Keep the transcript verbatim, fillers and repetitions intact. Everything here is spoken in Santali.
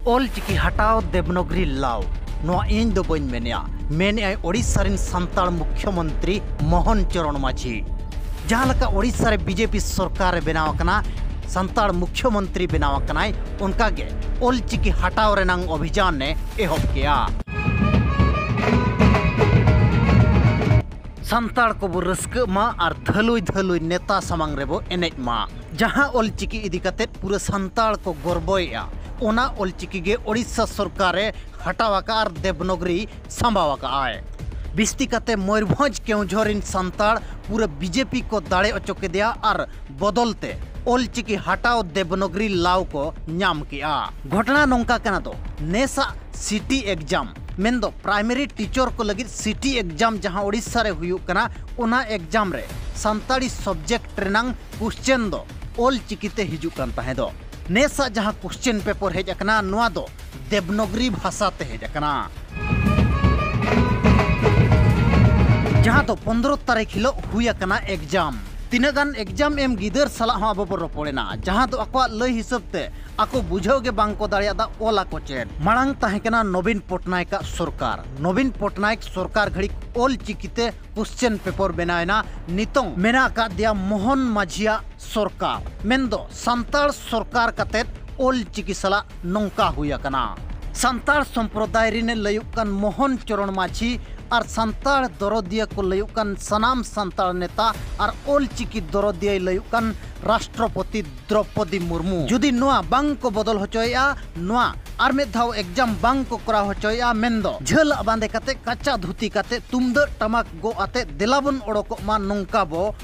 ᱚᱞ ᱪᱤᱠᱤ ᱦᱟᱴᱟᱣ, ᱫᱮᱵᱽᱱᱟᱜᱽᱨᱤ ᱞᱟᱣ, ᱱᱚᱣᱟ ᱤᱧ ᱫᱚ ᱵᱟᱹᱧ ᱢᱮᱱᱮᱜᱼᱟ, ᱢᱮᱱᱮᱜᱼᱟᱭ ᱳᱰᱤᱥᱟ ᱨᱮᱱ ᱥᱟᱱᱛᱟᱲ ᱢᱩᱠᱷᱭᱚᱢᱚᱱᱛᱨᱤ ᱢᱳᱦᱚᱱ ᱪᱚᱨᱚᱬ ᱢᱟᱹᱡᱷᱤ᱾ ᱡᱟᱦᱟᱸ ᱞᱮᱠᱟ ᱳᱰᱤᱥᱟ ᱨᱮ ᱵᱤᱡᱮᱯᱤ ᱥᱚᱨᱠᱟᱨ ᱮ ᱵᱮᱱᱟᱣ ᱟᱠᱟᱱᱟ, ᱥᱟᱱᱛᱟᱲ ᱢᱩᱠᱷᱭᱚᱢᱚᱱᱛᱨᱤ ᱵᱮᱱᱟᱣ ᱟᱠᱟᱱᱟᱭ, ᱚᱱᱠᱟ ᱜᱮ ᱚᱞ ᱪᱤᱠᱤ ᱦᱟᱴᱟᱣ ᱨᱮᱱᱟᱝ ᱚᱵᱷᱤᱡᱟᱱ ᱮ ᱮᱦᱚᱵ ᱠᱮᱜᱼᱟ᱾ ᱥᱟᱱᱛᱟᱲ ᱠᱚᱵᱚ ᱨᱟᱹᱥᱠᱟᱹᱜ ᱢᱟ ᱟᱨ ᱫᱷᱟᱹᱞᱩᱭ ᱫᱷᱟᱹᱞᱩᱭ ᱱᱮᱛᱟ ᱥᱟᱢᱟᱝ ᱨᱮᱵᱚ ᱮᱱᱮᱡ ᱢᱟ᱾ ᱡᱟᱦᱟᱸ ᱚᱞ ᱪᱤᱠᱤ ᱤᱫᱤ ᱠᱟᱛᱮᱫ ᱯᱩᱨᱟᱹ ᱥᱟᱱᱛᱟᱲ ᱠᱚ ᱜᱚᱨᱵᱚᱭᱮᱜᱼᱟ, ᱚᱱᱟ ᱚᱞ ᱪᱤᱠᱤ ᱜᱮ ᱳᱰᱤᱥᱟ ᱥᱚᱨᱠᱟᱨ ᱮ ᱦᱟᱴᱟᱣ ᱟᱠᱟᱫ ᱟᱨ ᱫᱮᱵᱽᱱᱟᱜᱽᱨᱤ ᱥᱟᱢᱵᱟᱣ ᱟᱠᱟᱫ ᱟᱭ᱾ ᱵᱤᱥᱛᱤ ᱠᱟᱛᱮ ᱢᱚᱭᱩᱨᱵᱷᱚᱸᱡᱽ ᱠᱮᱣᱡᱷᱚᱨ ᱨᱤᱱ ᱥᱟᱱᱛᱟᱲ ᱯᱩᱨᱟᱹ ᱵᱤᱡᱮᱯᱤ ᱠᱚ ᱫᱟᱲᱮ ᱚᱪᱚ ᱠᱮᱫᱮᱭᱟ ᱟᱨ ᱵᱚᱫᱚᱞ ᱛᱮ ᱚᱞ ᱪᱤᱠᱤ ᱦᱟᱴᱟᱣ ᱫᱮᱵᱽᱱᱟᱜᱽᱨᱤ ᱞᱟᱣ ᱠᱚ ᱧᱟᱢ ᱠᱮᱜᱼᱟ᱾ ᱜᱷᱚᱴᱚᱱᱟ ᱱᱚᱝᱠᱟ ᱠᱟᱱᱟ ᱫᱚ, ᱱᱮᱥᱟᱜ ᱥᱤᱴᱤ ᱮᱠᱡᱟᱢ, ᱢᱮᱱᱫᱚ ᱯᱨᱟᱭᱢᱟᱨᱤ ᱴᱤᱪᱚᱨ ᱠᱚ ᱞᱟᱹᱜᱤᱫ ᱥᱤᱴᱤ ᱮᱠᱡᱟᱢ ᱡᱟᱦᱟᱸ ᱳᱰᱤᱥᱟ ᱨᱮ ᱦᱩᱭᱩᱜ ᱠᱟᱱᱟ, ᱚᱱᱟ ᱮᱠᱡᱟᱢ ᱨᱮ ᱥᱟᱱᱛᱟᱲᱤ ᱥᱚᱵᱡᱮᱠᱴ ᱨᱮᱱᱟᱝ ᱠᱚᱥᱪᱮᱱ ᱫᱚ ᱚᱞ ᱪᱤᱠᱤ ᱛᱮ ᱦᱤᱡᱩᱜ ᱠᱟᱱ ᱛᱟᱦᱮᱸ ᱫᱚ᱾ ᱱᱮᱥᱟᱜ ᱡᱟᱦᱟᱸ ᱠᱚᱥᱪᱮᱱ ᱯᱮᱯᱚᱨ ᱦᱮᱡ ᱟᱠᱟᱱᱟ, ᱱᱚᱣᱟ ᱫᱚ ᱫᱮᱵᱽᱱᱟᱜᱽᱨᱤ ᱵᱷᱟᱥᱟ ᱛᱮ ᱦᱮᱡ ᱟᱠᱟᱱᱟ, ᱡᱟᱦᱟᱸ ᱫᱚ ᱯᱚᱱᱫᱽᱨᱚ ᱛᱟᱹᱨᱤᱠᱷ ᱦᱤᱞᱳᱜ ᱦᱩᱭ ᱟᱠᱟᱱᱟ ᱮᱠᱡᱟᱢ᱾ ᱛᱤᱱᱟᱹᱜ ᱜᱟᱱ ᱮᱠᱡᱟᱢ ᱮᱢ ᱜᱤᱫᱟᱹᱨ ᱥᱟᱞᱟᱜ ᱦᱚᱸ ᱟᱵᱚ ᱵᱚ ᱨᱚᱯᱚᱲᱮᱱᱟ, ᱡᱟᱦᱟᱸ ᱫᱚ ᱟᱠᱚᱣᱟᱜ ᱞᱟᱹᱭ ᱦᱤᱥᱟᱹᱵ ᱛᱮ ᱟᱠᱚ ᱵᱩᱡᱷᱟᱹᱣ ᱜᱮ ᱵᱟᱝ ᱠᱚ ᱫᱟᱲᱮᱭᱟᱫᱟ ᱚᱞ ᱟᱠᱚ ᱪᱮᱫ᱾ ᱢᱟᱲᱟᱝ ᱛᱟᱦᱮᱸ ᱠᱟᱱᱟ ᱱᱚᱵᱤᱱ ᱯᱚᱴᱱᱟᱭᱮᱠᱟᱜ ᱥᱚᱨᱠᱟᱨ᱾ ᱱᱚᱵᱤᱱ ᱯᱚᱴᱱᱟᱭᱮᱠ ᱥᱚᱨᱠᱟᱨ ᱜᱷᱟᱹᱲᱤᱡ ᱚᱞ ᱪᱤᱠᱤ ᱛᱮ ᱠᱚᱥᱪᱮᱱ ᱯᱮᱯᱚᱨ ᱵᱮᱱᱟᱣ ᱮᱱᱟ᱾ ᱱᱤᱛᱚᱝ ᱢᱮᱱᱟᱜ ᱟᱠᱟᱫ ᱫᱮᱭᱟ ᱢᱳᱦᱚᱱ ᱢᱟᱹᱡᱷᱤᱭᱟᱜ ᱥᱚᱨᱠᱟᱨ, ᱢᱮᱱᱫᱚ ᱥᱟᱱᱛᱟᱲ ᱥᱚᱨᱠᱟᱨ ᱠᱟᱛᱮᱫ ᱚᱞ ᱪᱤᱠᱤ ᱥᱟᱞᱟᱜ ᱱᱚᱝᱠᱟ ᱦᱩᱭ ᱟᱠᱟᱱᱟ᱾ ᱥᱟᱱᱛᱟᱲ ᱥᱚᱢᱯᱨᱚᱫᱟᱭ ᱨᱤᱱᱮ ᱞᱟᱹᱭᱩᱜ ᱠᱟᱱ ᱢᱳᱦᱚᱱ ᱪᱚᱨᱚᱬ ᱢᱟᱹᱡᱷᱤ ᱟᱨ ᱥᱟᱱᱛᱟᱲ ᱫᱚᱨᱚᱫᱤᱭᱟᱹ ᱠᱚ ᱞᱟᱹᱭᱩᱜ ᱠᱟᱱ ᱥᱟᱱᱟᱢ ᱥᱟᱱᱛᱟᱲ ᱱᱮᱛᱟ ᱟᱨ ᱚᱞ ᱪᱤᱠᱤ ᱫᱚᱨᱚᱫᱤᱭᱟᱹᱭ ᱞᱟᱹᱭᱩᱜ ᱠᱟᱱ ᱨᱟᱥᱴᱨᱚᱯᱚᱛᱤ ᱫᱨᱚᱯᱚᱫᱤ ᱢᱩᱨᱢᱩ᱾ ᱡᱩᱫᱤ ᱱᱚᱣᱟ ᱵᱟᱝ ᱠᱚ ᱵᱚᱫᱚᱞ ᱦᱚᱪᱚᱭᱮᱜᱼᱟ, ᱱᱚᱣᱟ ᱟᱨ ᱢᱤᱫ ᱫᱷᱟᱣ ᱮᱠᱡᱟᱢ ᱵᱟᱝ ᱠᱚ ᱠᱚᱨᱟᱣ ᱦᱚᱪᱚᱭᱮᱜᱼᱟ, ᱢᱮᱱᱫᱚ ᱡᱷᱟᱹᱞᱟᱜ ᱵᱟᱸᱫᱮ ᱠᱟᱛᱮ, ᱠᱟᱪᱟ ᱫᱷᱩᱛᱤ ᱠᱟᱛᱮ, ᱛᱩᱢᱫᱟᱹᱜ ᱴᱟᱢᱟᱠ ᱜᱚᱜ ᱟᱛᱮ ᱫᱮᱞᱟ ᱵᱚᱱ ᱚᱰᱚᱠᱚᱜ ᱢᱟ, ᱱᱚᱝᱠᱟ ᱵᱚ